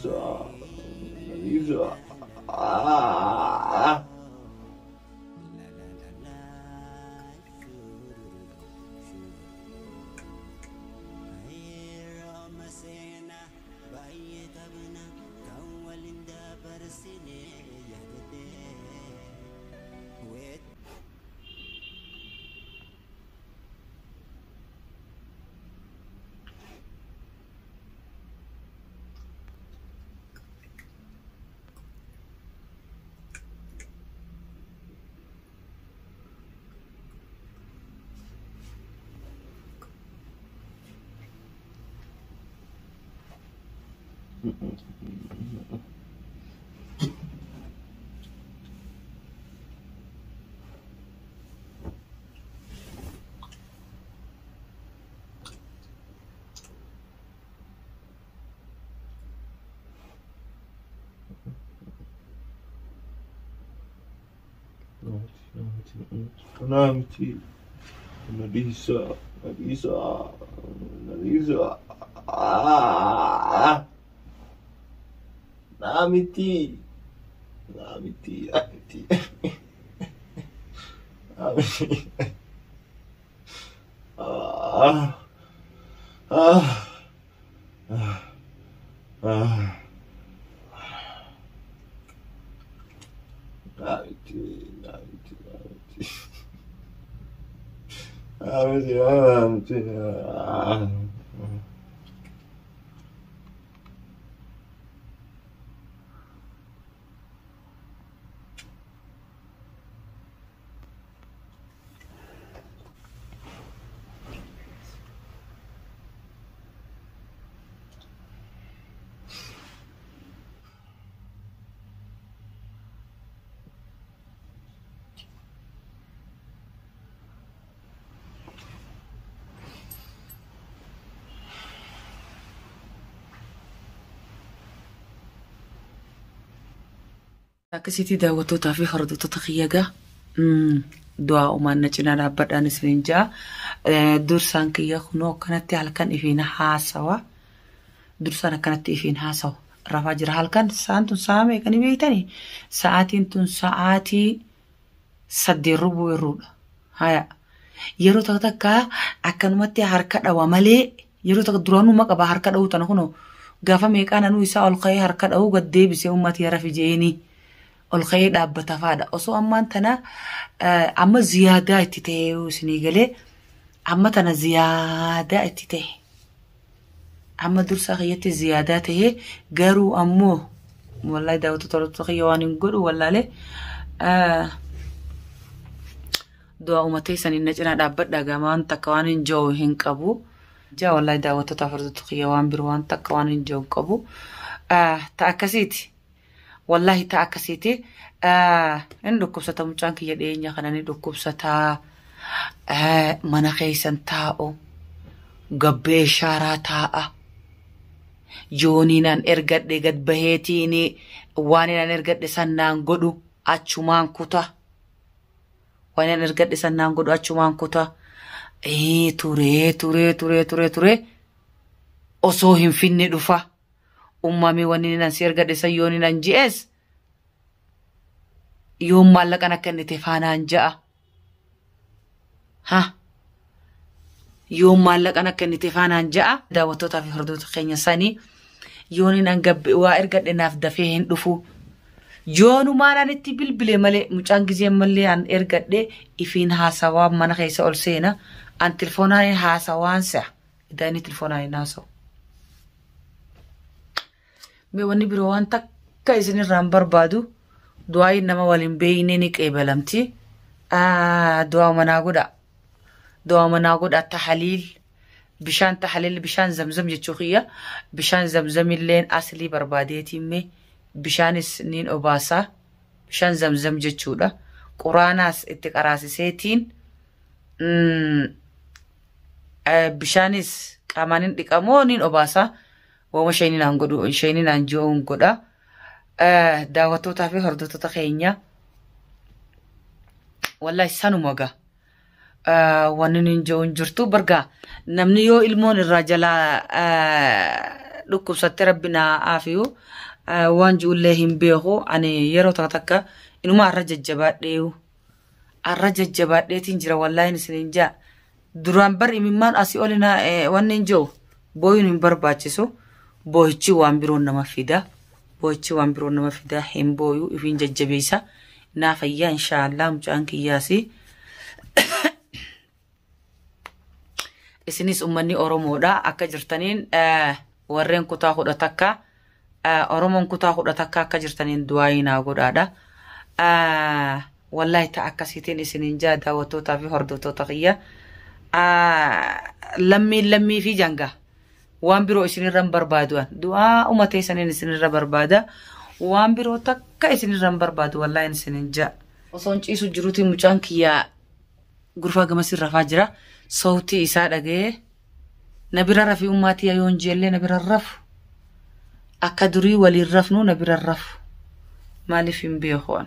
Nadiisa. Nadiisa. Ah. Namti. Nadiisa. Nadiisa. Nadiisa. Ah. Namiti. Namiti. Namiti. Namiti. Ah. Ah. Ah. Ah. Namiti. Namiti. Namiti. Namiti. Namiti. Ah. Akkasitti daawwattootaa fi hordoftoota kiyya gaa du'aa uumaan na cinaa dhaabbadhaan isiniin ja'a. Dursaan kiyya kunoo akkanatti halkan ifiin haasawa. Dursaan akkanatti ifiin haasawa. Rafaa jira halkan sa'aan tun sa'a meeqa ni beektanii? Sa'aatiin tun sa'aatii 8 rubuu yerroodha. Haya. Yeroo takka takka akkanumatti harka dhawa malee yeroo takka duraanuu qaba harka dhawuu tana kunoo gaafa meeqaan anuu isaa ol ka'ee harka dhawuu gad deebisee uummati yara fijeeni. Ol ka'ee dhaabbata faadha. Osoo ammaan tana amma ziyaadaa itti ta'ee isinii galee amma tana ziyaadaa itti ta'e. Amma dursaa kiyyatti ziyaadaa ta'ee garuu ammoo wallahi daawwattoota hordoftoota kiyya waan hin godhu wallaalee du'a uummatee saniin na cinaa dhaabbadha gama waan takka waan hin jiru hin qabu. Jaa wallahi daawwattoota hordoftoota kiyya waan biroo waan takka waan hin jiru hin qabu. Ta akkasiiti. Wallahi ta akkasiiti. Inni dhukkubsata mucaan kiyya dhiyeenya kana ni dhukkubsataa. Mana keessan taa'u. Gabbee shaaraa taa'a. Yooniin an ergadhe gad baheetiin waan an ergadhe sannaan godhu achumaan kuta. Waan an ergadhe sannaan godhu achumaan kuta. Turee turee turee turee turee osoo hin finne dhufa. Uumamee wanni nan si ergadhe san yooniin an ji'es yoon maallaqan akka inni ta'e faanaan ja'a. Ha? Yoon maallaqan akka inni ta'e faanaan ja'a. Daawwattootaa fi hordoftoota keenya sanii yooniin an waa ergadhe naaf dafee hin dhufu. Yoonumaan an itti bilbile malee mucaan gizee malee an ergadhe ifiin haasawaa mana keessa ol seena. An telefoonaan haasawaan se'a. Idaa inni telefoonaan hin haasawu. Mee wanni biroo waan takka isinirraa hin barbaadu du'aayin nama waliin beeyne ni qeebalamti. Du'aa manaa godha. Du'aa manaa godha tahaliil. Bishaan tahaliil bishaan zamzam jechuu kiyya. Bishaan zamzamilleen aslii barbaadeetiin mee bishaanis niin obaasaa. Bishaan zamzam jechuudha. Quraanaas itti qaraasiseetiin bishaanis qaamaan hin dhiqamoo niin obaasaa. Waama shayiniin aan godhu shayiniin aan ji'uun godha. Daawwattootaa fi hordoftoota keenya wallahi sanuma gaa. Wanni niin ji'uun jirtu bargaa namni yoo ilmoon irraa jalaa Dhukkubsatte rabbi naa aafiyu waan ji'ullee hin beeku. Ani yeroo takka takka inuma arra jajjabaadheeyu. Arra jajjabaadheetiin jira wallaahin isiniin jaa. Duraan bar imimmaan asii oli na wanni hin jiru booyuun hin barbaachisu. Boohichi waan biroon nama fida. Boohichi waan biroon nama fida hin booyu ifiin jajjabeessa. Naa fayyaa inshaallah mucaan kiyyaasi. Isinis uummanni Oromoodha akka jirtaniin warreen kutaa 11 Oromoon kutaa 11 akka jirtaniin du'aayii naa godhaadha. Wallaahi ta'a akkasiitiin isiniin jaa daawwattootaa fi hordoftoota kiyya. Lammiin lammii fi jangaa waan biroo isinirra hin barbaadu. Du'aa uma teessaniin isinirra barbaada. Waan biroo takka isinirra hin barbaadu wallaahi isiniin jaa. Osoon ciisu jiruutiin mucaan kiyyaa gurfaa gamasii rafaa jira. Sawtii isaa dhaga'ee na bira rafii ummaatii yoon jeellee na bira rafu. Akka durii waliin rafnu na bira rafu. Maaliif hin beeku an.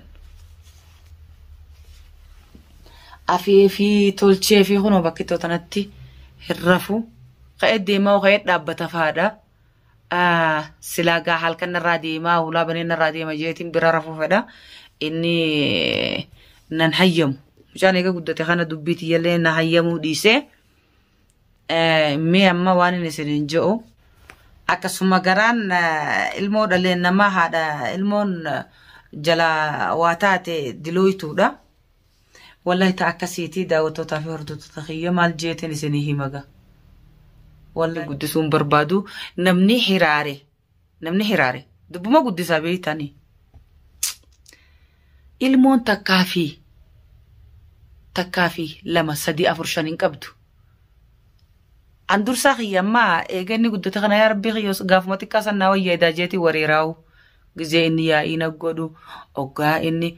Afii fi tolchee fi kunoo bakki tanatti hin rafu. Ka'ee deemaa ka'ee dhaabbata fa'aadha. Silaa gaa halkan narraa deemaa hulaa banee narraa deema jeetiin bira rafuu fedha. Inni nan hayyamu. Mucaan eega guddate kana dubbii tiyyallee na hayyamuu dhiisee. Mee amma waan inni isiniin jedhu akkasuma garaan ilmoo dhalee namaa haadha ilmoon jala waa taate dilooytuudha. Wallahi ta'a akkasiiti daawwattootaa fi hordoftoota kiyya maal jeetiin isinii himaga. Wallahi guddisuun barbaadu namni hiraare namni hiraare dubbuma guddisaa beektanii. Ilmoon takkaa fi 2 3 4 5 hin qabdu. An dursaa kiyya ammaa eega inni guddate kana yaa rabbii kiyya gaafuma xiqqaa san naa wayya edaa jeetii wareeraa'u. Gizee inni yaa'ii na godhu oggaa inni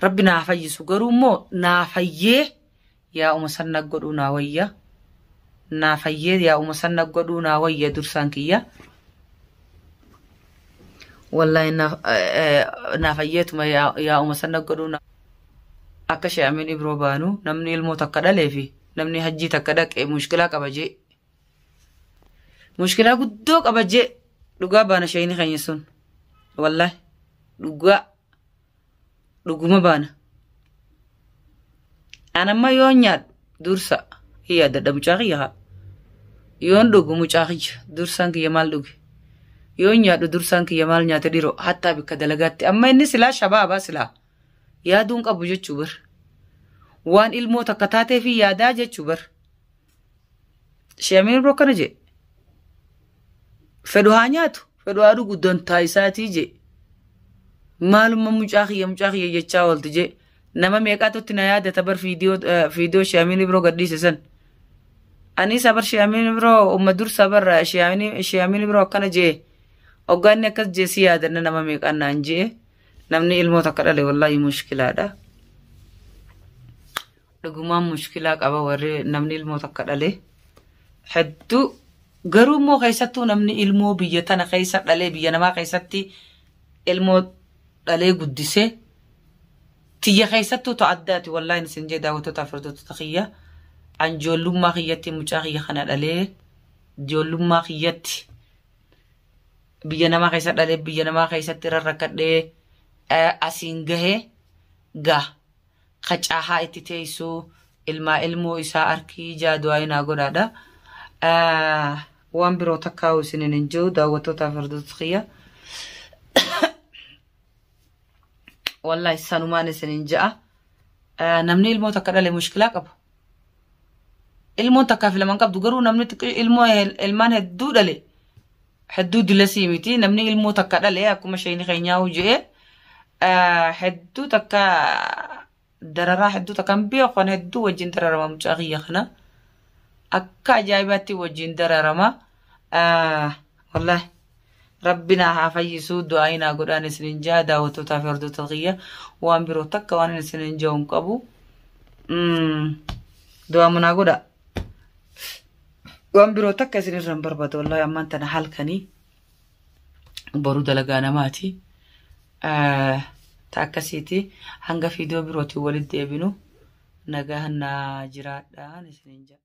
rabbi naa fayyisu garuu immoo naa fayyee yaa'uma san na godhuu naa wayya. Naa fayyee yaa'uma san na godhuu naa wayya dursaan kiyya. Wallaahi naa fayyeetuma yaa'uma san na godhuu naa. Akka she'amiin ibroo baanu namni ilmoo takka dhalee fi namni hajjii takka dhaqe mushkilaa qaba jee. Mushkilaa guddoo qaba jee dhugaa baana sheeyini keenya sun. Wallaahi dhugaa dhuguma baana. Anamma yoon nyaadhu dursa kiyya adda mucaa kiyya haa. Yoon dhugu mucaa kiyya dursaan kiyya maal dhuge. Yoon nyaadhu dursaan kiyya maal nyaate dhiroo hattaa bikka dalagaatti amma inni silaa shabaabaa silaa. Yaaduun qabu jechuu bar. Waan ilmoo takka taatee fi yaadaa jechuu bar. Sheemiin biroo kana jee. Fedhu haa nyaatu fedhu haa dhugu dantaa isaatii jee. Maalumma mucaa kiyya jechaa oolti jee. Nama meeqaatutti na yaadata bar fiidiyoo sheemiin biroo gadhiise san. Anis bar sheemiin biroo umma dursa bar sheemiin biroo akkana jee. Hoggaanni akkas jee si yaadanna nama meeqaan naan jee. Namni ilmoo takka dhale wallaahi mushkilaadha. Dhugumaan mushkilaa qaba warri namni ilmoo takka dhale. Hedduu garuu immoo keessattuu namni ilmoo biyya tana keessa dhalee biyya namaa keessatti ilmoo dhalee guddisee tiyya keessattuu ta'a addaati wallaahi isin jee daawwattoota hordoftoota kiyya. An ijoollummaa kiyyatti mucaa kiyya kana dhalee ijoollummaa kiyyatti biyya namaa keessa dhalee biyya namaa keessatti rarrakkadhee asiin gahee gaa qacaahaa itti teessuu ilmaa ilmoo isaa arkii jaadu'aa naa godhaadha. Waan biroo takkaa'u isiniin hin jiru daawwattoota hordoftoota kiyya. Wallaahi sanumaan isiniin ja'a. Namni ilmoo takka dhale mushkilaa qaba. Ilmoon takkaa fi lamaan qabdu garuu namni ilmoo ilmaan hedduu dhale hedduu dilasii miti namni ilmoo takka dhale akkuma sheeyni keenyaa je'ee hedduu takka dararaa hedduu takka hin beeku kan hedduu wajjin dararama mucaa kiyya kana akka ajaa'ibaatti wajjin dararama. Wallaahi rabbi naa haa fayyisuu du'aa naa godhaan isiniin jaa daawwattootaa fi hordoftoota kiyya waan biroo takka waan isiniin jiru hin qabu. Du'aa manaa godha. Waan biroo takka isinirra hin barbaadu wallaahi ammaan tana halkanii boruu dalagaa namaati. Ta akkasiiti hanga viidiyoo birootiin walitti deebinu nagaa naa jiraadhaan isiniin jedha.